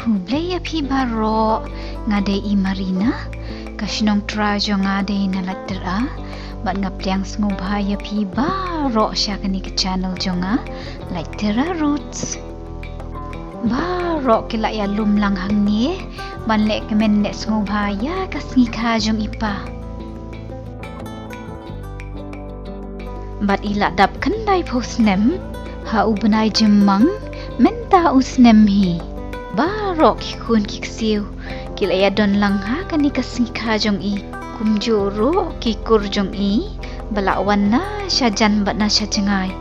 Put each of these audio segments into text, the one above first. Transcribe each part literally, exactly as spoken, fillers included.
Khublei ïa phi baroh, nga dei i Marina, ka shnong trai jong nga dei na Laittyra, bad nga pdiang sngewbha ïa phi baroh sha kane ka channel jong nga, Laittyra Roots. Baroh ki la ïalum lang hangne ban leh kmen leh sngewbha ïa ka sngi kha jong i pa. Bad i la dap khyndai phew snem ha u bnai Jymmang, mynta u snem hi. Baroh ki khun ki ksiew ki la ïadon lang ha kane ka sngi kha jong i. Kumjuh ruh ki kur jong i ba la wan na shajan bad na shajngai.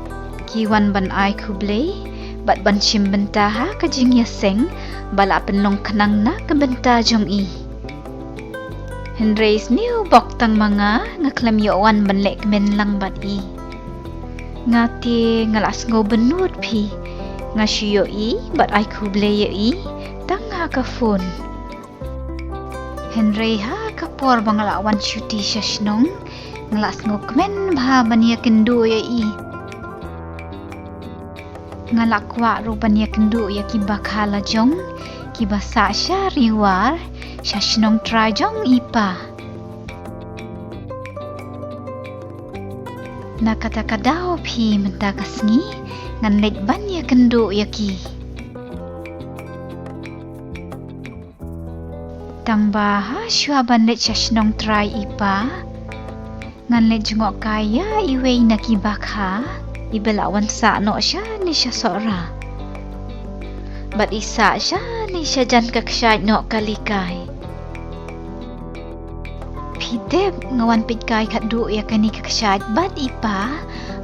Ki wan ban ai khublei bad ban shim bynta ha ka jingïaseng ba la pynlong khnang na ka bynta jong i. Hynrei sniewbok tang ma nga, nga khlem ïoh wan ban leh kmen lang bad i. Nga te nga la sngew bynnud phi. Nga shu ïohi bad ai khublei ïa i tang ha ka phone. Hynrei ha ka por ba nga la wan shuti sha shnong, nga la sngew kmen bha ban ïakynduh ïa i. Nga la kwah ruh ban ïakynduh ïa ki bakha la jong kiba sah sha Ri War, sha shnong trai jong i pa. Na kata ka daw phi, mynta ka sngi ngan leit ban ïakynduh ïa ki. Tang ba ha shuwa ban leit sha shnong trai i pa, ngan leit jngohkai ïa iwei na ki bakha iba la wan sah noh shane sha Sohra. Bad i sah shane shajan ka kshaid noh kali kai. Phi tip, nga wan peit kai khatduh ïa kane ka kshaid bad i pa,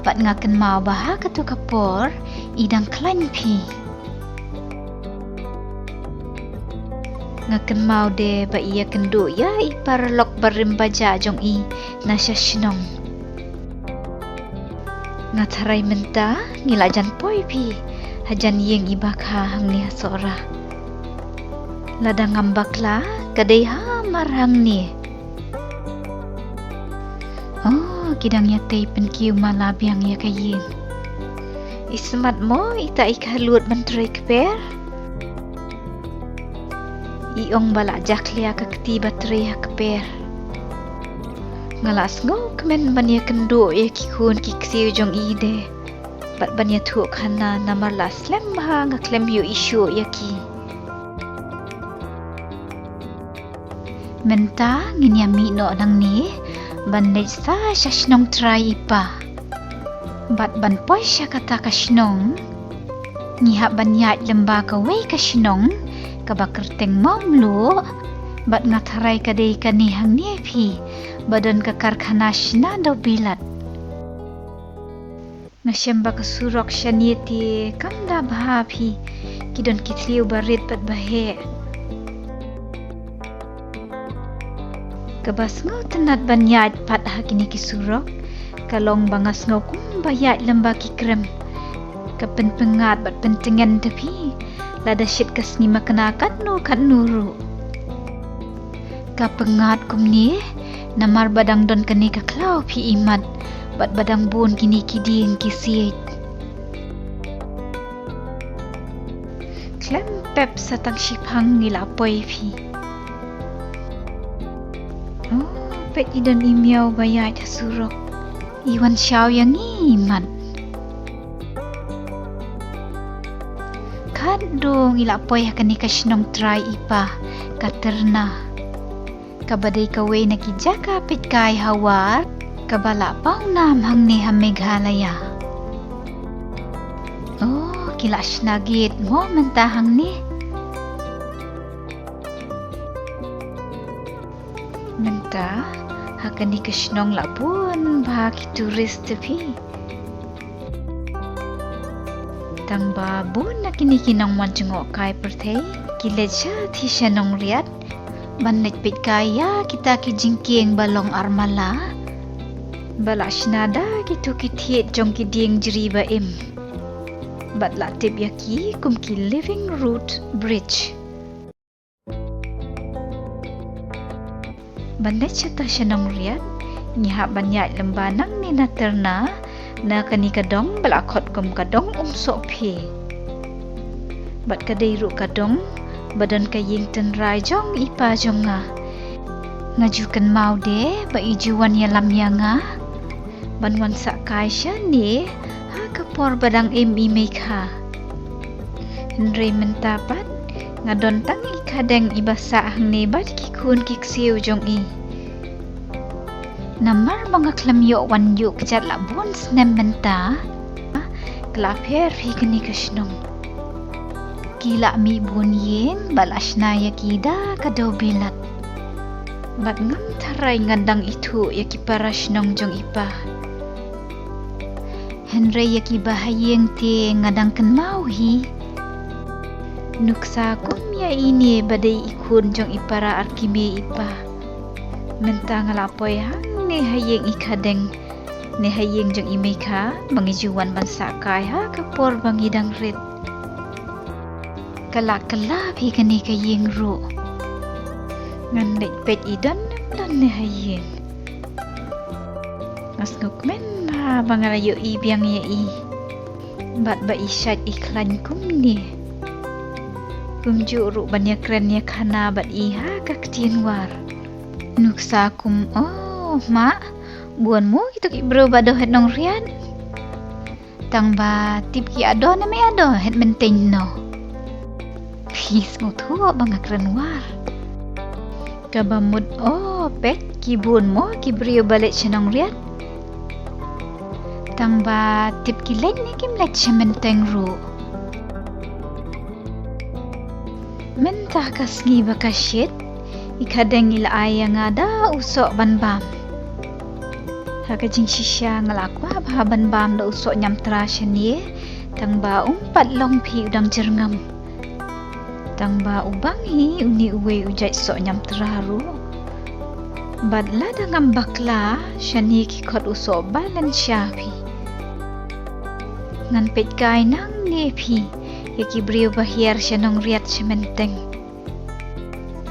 bad nga kynmaw ba ha kato ka por i dang khlaiñ phi. Nga kynmaw de ba i ïakynduh ïa i paralok barim bajah jong i na sha shnong. Nga tharai mynta ngi la jan poi phi hajan ïing i bakha hangne ha Sohra. Lada ngam bakla ka dei hamar hangne. Oh, ki dang ïatei pynkiew mala biang ïa ka ïing. I smat mo ita i khalut ban trei kper. I ong ba la jakhlia ka kti ba trei ha kper. Nga la sngew kmen ban ïakynduh ïa ki khun ki ksiew jong i de. Bad ban ïathuh khana namar la slem bha nga khlem ïohi shuh ïa ki. Mynta ngin ïa mih noh nangne ban leit sa sha shnong trai i pa. Bad ban poi sha kata ka shnong, ngi hap ban ïaid lyngba kawei ka shnong kaba kyrteng Mawmluh. Bad nga tharai ka dei kane hangne phi ba don ka karkhana shna daw bilat. Nga shem ba ka surok shane te kam da bha phi, ki don ki thliew ba rit bad ba heh. Kaba sngewtynnat ban ïaid pat ha kine ki surok ka long ba nga sngew kumba ïaid lyngba ki krem. Ka pynpyngngad bad pyntngen te phi, lada shit ka sngi makna katno katno ruh. Ka pyngngad kumne namar ba dang don kane ka khlaw phi imat, bad ba dang bun kine ki dieng ki siej. Khlem pep sa tang shiphang ngi la poi phi. Oh, peit i don i miaw ba ïaid ha surok. I wan shaw ïa ngi imat. Khatduh ngi la poi ha kane ka shnong trai i pa, ka Tyrna. Kaba dei kawei na ki jaka peitkai ha War kaba la pawnam hangne ha Meghalaya. Oh, ki la shna gate mo mynta hangne. Mynta ha kane ka shnong la bun bha ki tourist te phi. Tang ba bun na kine ki nongwan jngohkai pyrthei ki leit sha thi sha Nongriat ban leit peitkai ïa kita ki jingkieng ba long armala ba la shna da kito ki thied jong ki dieng jri ba im, bad la tip ïa ki kum ki Living Root Bridge. Ban leit shata sha Nongriat, ngi hap ban ïaid lyngba nangne na Tyrna, na kane ka dong ba la khot kum ka dong Umsohphe. Bad ka dei ruh ka dong ba don ka ïing tynrai jong i pa jong nga. Nga ju kynmaw de ba i ju wan ïalam ïa nga ban wan sah kai shane ha ka por ba dang im i mei kha. Hynrei mynta pat nga don tang i khadeng iba sah hangne bad ki khun ki ksiew jong i. Namar ba nga khlem ïoh wan ïuh kjat la bun snem mynta, ka la pher phi kane ka shnong. Ki la mih bun ïing bad la shna ïa ki da ka dewbilat. Bad ngam tharai nga dang ithuh ïa ki para shnong jong i pa. Hynrei ïa ki ba ha ïing te nga dang kynmaw hi. Nuksa kum ïa ine ba dei i khun jong i para arkimie i pa. Mynta nga la poi hangne ha ïing i khadeng ne ha ïing jong i mei kha ba ngi ju wan ban sah kai ha ka por ba ngi dang rit. Ka la kylla phi kane ka ïing ruh. Ngan leit peit i don ne ym don ne ha ïing. Nga sngewkmen bha ba nga la ïohi biang ïa i. Bad ba i shait i khlaiñ kumne. Kumjuh ruh ban ïakren ïakhana bad i ha ka ktien War. Nuksa kum, oh, ma, bun mo kito ki briew ba doh het nongriat. Tang ba tip ki ado ne me ado het menteng no. Phi sngewthuh ba nga kren War. Kaba mut, oh, peit ki bun mo ki briew ba leit sha nongriat. Tang ba tip ki leit ne kim leit sha menteng ruh. Mynta ka sngi ba ka shit, i khadeng i la ai ïa nga da u soh ban bam. Ha ka jingshisha nga la kwah bha ban bam da u soh ñiamtra shane, tang ba um pat long phi u dang jyrngam. Tang ba u bang hi une uwei u jait soh ñiamtra ruh. Bad lada ngam bakla, shane ki khot u soh Balenciaga phi. Ngan peit kai nangne phi ïa ki briew ba hiar sha nongriat sha menteng.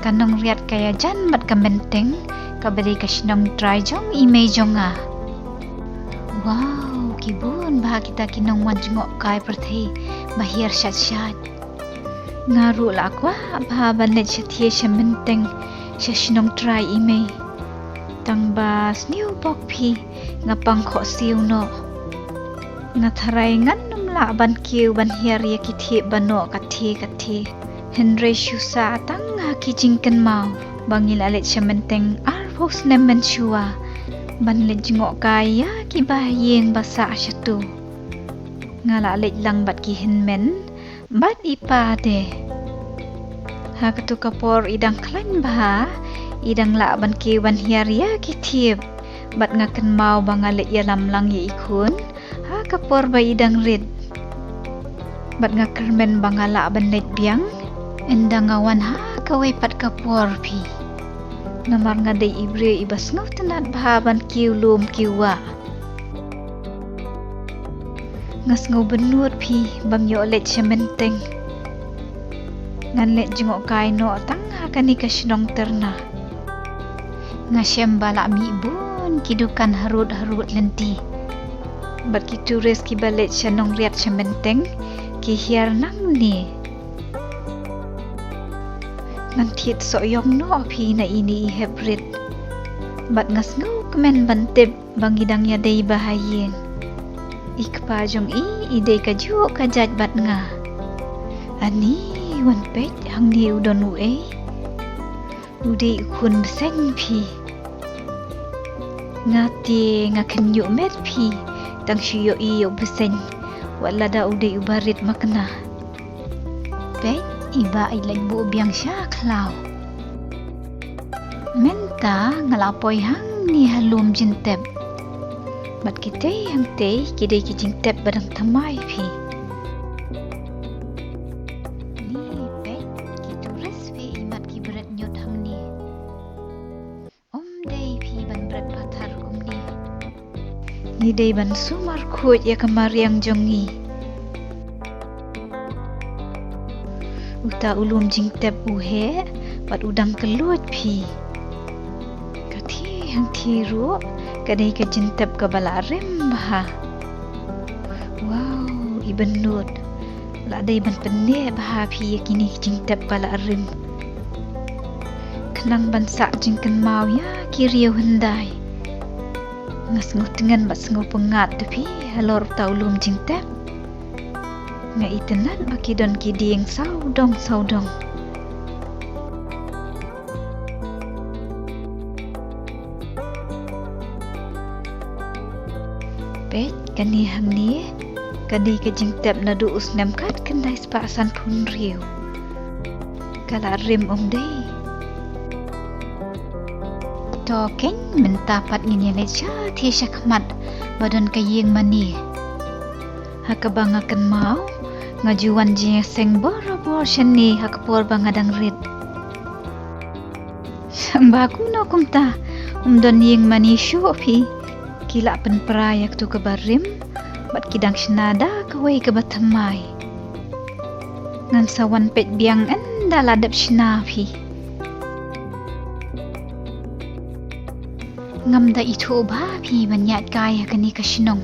Ka nongriat ka ïajan bad ka menteng, kaba dei ka shnong trai jong i mei jong nga. Wow, ki bun bha kita ki nongwan jngohkai pyrthei ba hiar shat shat. Nga ruh la kwah bha ban leit shathie sha menteng sha shnong trai i mei. Tang ba sniew bok phi nga pang khohsiew noh. Nga tharai ngan ym lah ban kiew ban hiar ïa ki thiep ba noh kathie kathie. Hynrei shu sah tang ha ki jingkynmaw ba ngi la leit sha menteng arphew snem mynshuwa ban leit jngohkai ïa ki ba ha ïing ba sah shato. Nga la leit lang bad ki hynmen bad i pa de. Ha kato ka por i dang khlaiñ bha, i dang lah ban kiew ban hiar ïa ki thiep. Bad nga kynmaw ba nga leit ïalam lang ïa i khun ha ka por ba i dang rit. Bad nga kyrmen ba nga lah ban leit biang ynda nga wan ha kawei pat ka por phi. Namar nga dei i briew iba sngewtynnat bha ban kiew lum kiew wah. Nga sngew bynnud phi bam ïoh leit sha menteng. Ngan leit jngohkai noh tang ha kane ka shnong Tyrna. Nga shem ba la mih bun ki dukan harud harud lynti. Bad ki tourist kiba leit sha nongriat sha menteng ki hiar nangne. Ngan thied sohïong noh phi na ine i hep rit. Bad nga sngewkmen ban tip ba ngi dang ïadei ba ha ïing. I kpa jong i i dei kajuh ka jait bad nga. Ani, wan peit hangne u don uei. U dei u khun bseiñ phi. Nga te nga kynñiuh met phi tang shu ïohi ïa u bseiñ. Wat lada u dei u barit makna. Peit, i bah i leit buh biang sha khlaw. Mynta nga la poi hangne ha lum jingtep. Bad kitei hangtei ki dei ki jingtep ba dang thymmai phi. Ni peit, ki tourist phi imat ki bret ñiut hangne. Ym dei phi ban bret pathar kumne. Ngi dei ban sumar khuid ïa ka mariang jong ngi. Uta u lum jingtep u heh bad u dang kylluid phi. Kathie hangthie ruh ka dei ka jingtep kaba la rim bha. Wow, i bynnud. La dei ban pynneh bha phi ïa kine ki jingtep ba la rim. Khnang ban sah jingkynmaw ïa ki riew hyndai. Nga sngewtngen bad sngewpyngngad te phi halor uta u lum jingtep. Nga itynnad ba ki don ki dieng sawdong sawdong. Peit kane hangne, kane ka jingtep naduh u snem khatkhyndai spah sanphew hynriew. Ka la rim ym dei. To keiñ mynta pat ngin ïa leit sha thie sha khmat ba don ka ïing mane. Ha kaba nga kynmaw, nga ju wan jingïaseng borabor shane ha ka por ba nga dang rit. Sngewbha kumno kumta, ym don ïing mane shuh phi. Ki la pynpra ïa katu kaba rim, bad ki dang shna da kawei kaba thymmai. Ngan sa wan peit biang ynda la dep shna phi. Ngam da ithuh bha phi ban ïaid kai ha kane ka shnong.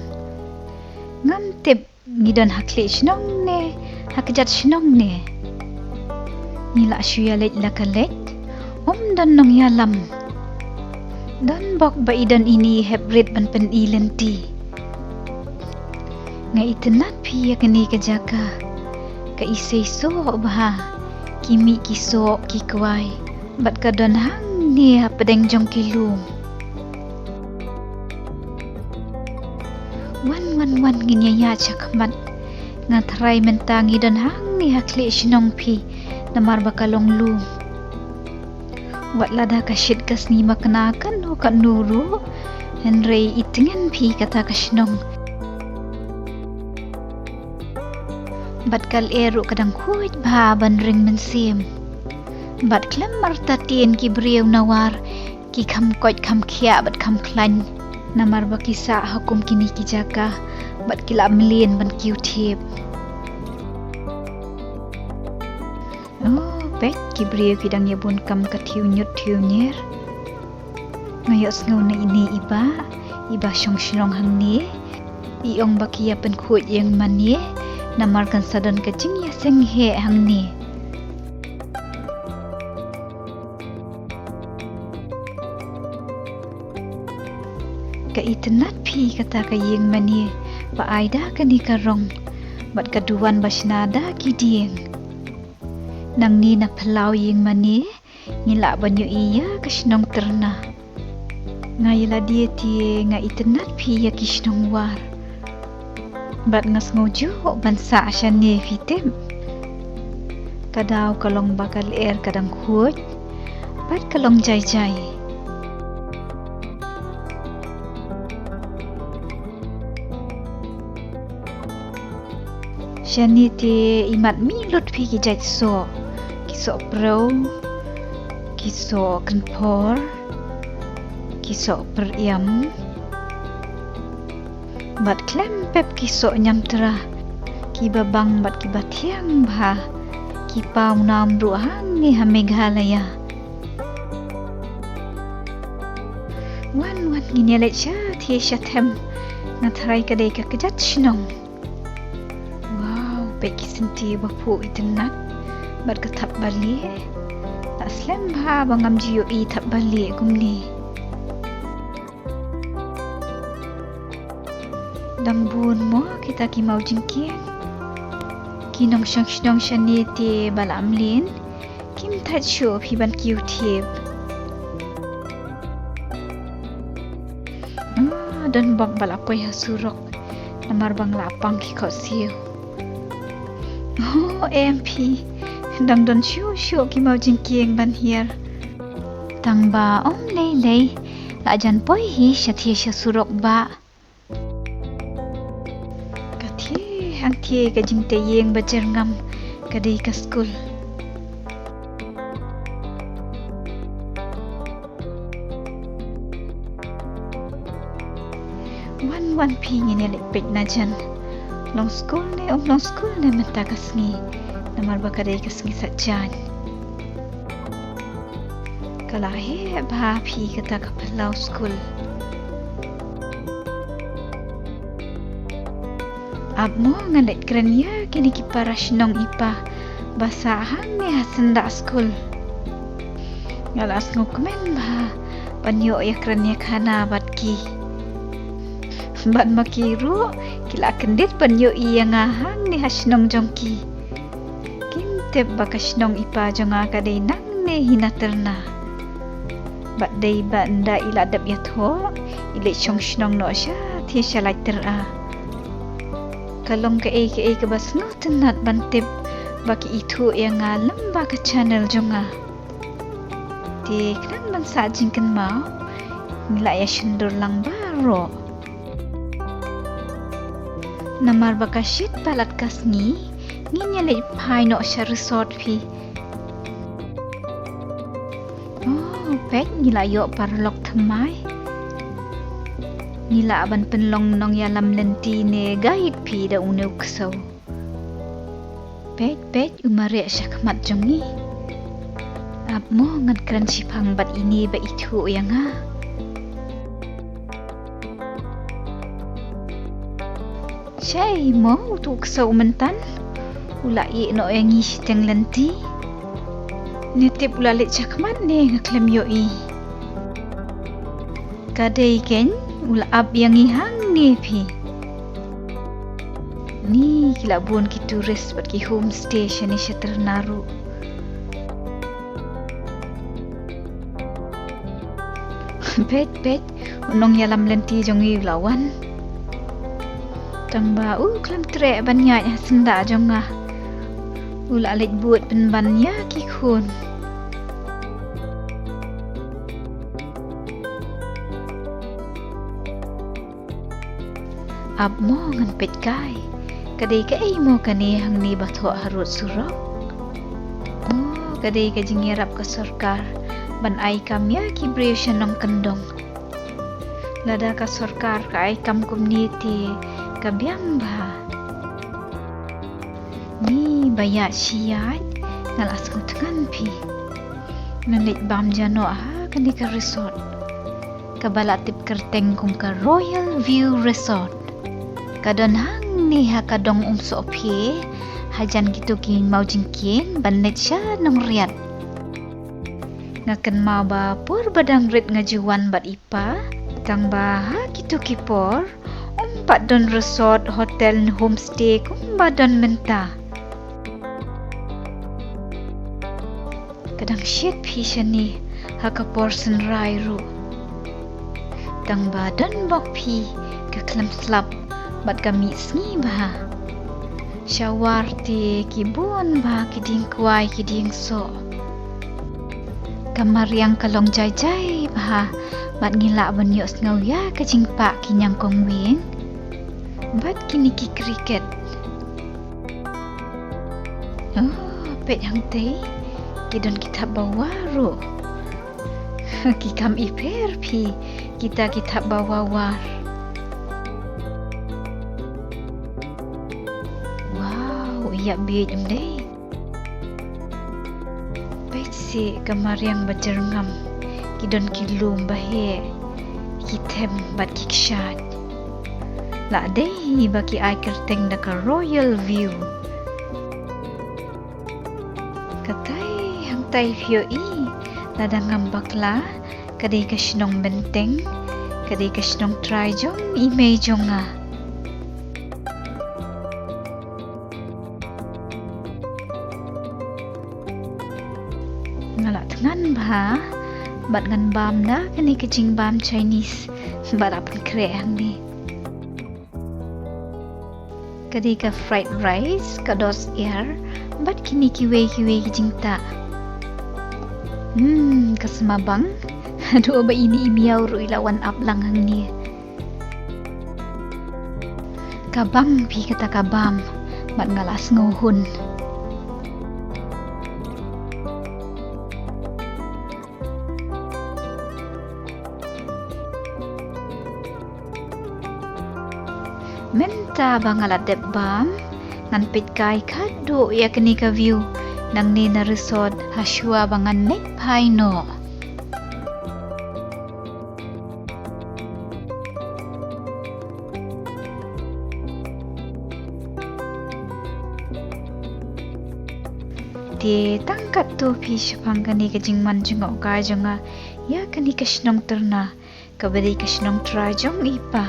Ngam tip ngi don ha khlieh shnong ne ha kjat shnong ne. Ngi la shu ïa leit la ka leit, ym don nongïalam. Don bok ba i don ine i hep rit ban pyni lynti. Nga itynnad phi ïa kane ka jaka. Ka isei soh bha, ki mih ki soh ki kwai. Bad ka don hangne hapdeng jong ki lum. Wan wan wan ngin ïa ïaid sha khmat. Nga tharai mynta ngi don hangne ha khlieh shnong phi. Namar ba ka long lum. Wat lada ka shit ka sngi makna kano kano ruh. Hynrei i tngen phi kata ka shnong. Bad ka lyer ruh ka dang khuid bha ban ring mynsiem. Bad khlem artatien ki briew nawar ki kham koit kham khiah bad kham khlaiñ. Namar ba ki sah ha kum kine ki jaka bad ki la mlien ban kiew thiep. Oh, peit ki briew ki dang ïa bun kam ka thiew ñiut thiew ñier. Nga ïohsngew na ine i bah, i bah shong shnong hangne. I ong ba ki ïa pynkhuid ïing mane, namar kan sa don ka jingïaseng heh hangne. Ka itynnad phi kata ka ïing mane, ba ai da kane ka rong, bad ka duwan ba shna da ki dieng. Nangne na phyllaw ïing mane, ngi lah ban ïohi ïa ka shnong Tyrna. Nga ïa lade te nga itynnad phi ïa ki shnong War. Bad nga sngew juh ban sah shane phi tip. Ka daw ka long ba ka lyer ka dang khuid. Bad ka long jai jai. Shane te imat mih lut phi ki jait soh. Ki soh prew, ki soh kynphor, ki soh pyriam. Bad khlem pep ki soh ñiamtra. Kiba bang bad kiba thiang bha. Ki paw nam ruh hangne ha Meghalaya. Wan wan ngin ïa leit sha thie sha them. Nga tharai ka dei ka kjat shnong. Wow, peit ki synti ba phuh itynnad. Bad ka thap balieh. La slem bha ba ngam ju ïohi thap balieh kumne. Dang bun mo kita ki maw jingkieng. Ki nongshong shnong shane te ba la mlien. Kim thait shuh phi ban kiew thiep. Ah, don bok ba la poi ha surok. Namar ba nga la pang ki khohsiew. Oh, em phi. Dang don shuh shuh ki maw jingkieng ban hiar. Tang ba ym lei lei. La jan poi hi sha thie sha surok ba. Ka thie hangthie ka jingtei ïing ba jyrngam ka dei ka skul. Wan wan phi ngin ïa leit peit na jan. Long skul ne ym long skul ne mynta ka sngi. Namar ba ka dei ka sngi Saitjaiñ. Ka la heh bha phi kata ka phyllaw skul. Ap mo ngan leit kren ïa kine ki para shnong i pa ba sah hangne ha syndah skul. Nga la sngewkmen bha ban ïoh ïakren ïakhana bad ki. Bad ma ki ruh ki la kyndit ban ïohi ïa nga hangne ha shnong jong ki. Kim tip ba ka shnong i pa jong nga ka dei nangne hi na Tyrna. Bad dei ba ynda i la dep ïathoh i leit shong shnong noh sha thiah sha Laityra. Ka long kaei kaei kaba sngewtynnat ban tip ba ki ithuh ïa nga lem bad ka channel jong nga. Te khnang ban sah jingkynmaw ngi la ïa shon dur lang baroh. Namar ba ka shit palat ka sngi ngin ïa leit phai noh sha resort phi. Oh, peit ngi la ïoh paralok thymmai. Ngi lah ban pynlong nongïalam lynti ne guide phi da une u ksew. Peit, peit, u mareh sha khmat jong ngi. Ap mo ngan kren shiphang bad ine ba ithuh ïa nga. Shei mo utu u ksew mynta. U la ïeh noh ïa ngi shiteng lynti. Ne tip u la leit sha khmat ne nga khlem ïohi. Ka dei keiñ u la ap ïa ngi hangne phi. Ni ki la bun ki tourist bad ki homestay shane sha Tyrna ruh. Peit, peit, u nongïalam lynti jong ngi u la wan. Tang ba u khlem treh ban ïaid ha syndah jong nga. U la leit bud pynban ïa ki khun. Ap mo ngan peit kai. Ka dei kaei mo kane hangne ba thoh harud surok? Oh, ka dei ka jingïarap ka sorkar ban ai kam ïa ki briew sha nongkyndong. Lada ka sorkar ka ai kam kumne te ka biang bha. Ni ba ïaid shi ïaid nga la sngewthngan phi. Ngan leit bam ja noh ha kane ka resort. Kaba la tip kyrteng kum ka Royal View Resort. Ka don hangne ha ka dong Umsohphie, hajan kito ki maw jingkieng ban leit sha Nongriat. Nga kynmaw ba por ba dang rit nga ju wan bad i pa, tang ba ha kito ki por ym pat don resort, hotel ne homestay kumba don mynta. Ka dang shit phi shane ha ka por synrai ruh. Tang ba don bok phi ka khlem slap bad ka mih sngi bha. Sha war te ki bun bha ki dieng kwai ki dieng soh. Ka mariang ka long jai jai bha bad ngi lah ban ïohsngew ïa ka jingpah ki ñiangkong wieng bad kine ki cricket. Oh, peit hangtei ki don ki thap bawar ruh. Ki kam i pher phi kita ki thap bawar. Wow, ïa bieit em dei. Peit seh ka mariang ba jyrngam, ki don ki lum ba heh, ki them bad ki kshaid. La dei ba ki ai kyrteng da ka Royal View. Katai hangtai phi ïohi, lada ngam bakla, ka dei ka shnong Benteng, ka dei ka shnong trai jong i mei jong nga. Nga la thngan bha bad ngan bam da kane ka jingbam Chinese ba la pynkhreh hangne. Ka dei ka fried rice, ka dos er bad kine kiwei kiwei ki jingtah. Hmm, ka sma bang. Haduh ba ine i miaw ruh i la wan ap lang hangne. Ka bang phi kata ka bam bad nga la sngew hun. Mynta ba nga la dep bam, ngan peit kai khadduh ïa kane ka view nangne na resort ha shuwa ba ngan leit phai noh. Te tang katto phi shaphang kane ka jingman jngohkai jong nga ïa kane ka shnong Tyrna, kaba dei ka shnong Trai jong i Pa.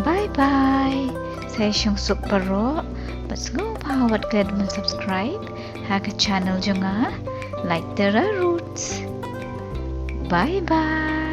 Bye bye. Sa ïa shong suk baroh. Bad sngewbha wat klet ban subscribe ha ka channel jong nga, Light Tyra Roots. Bye bye.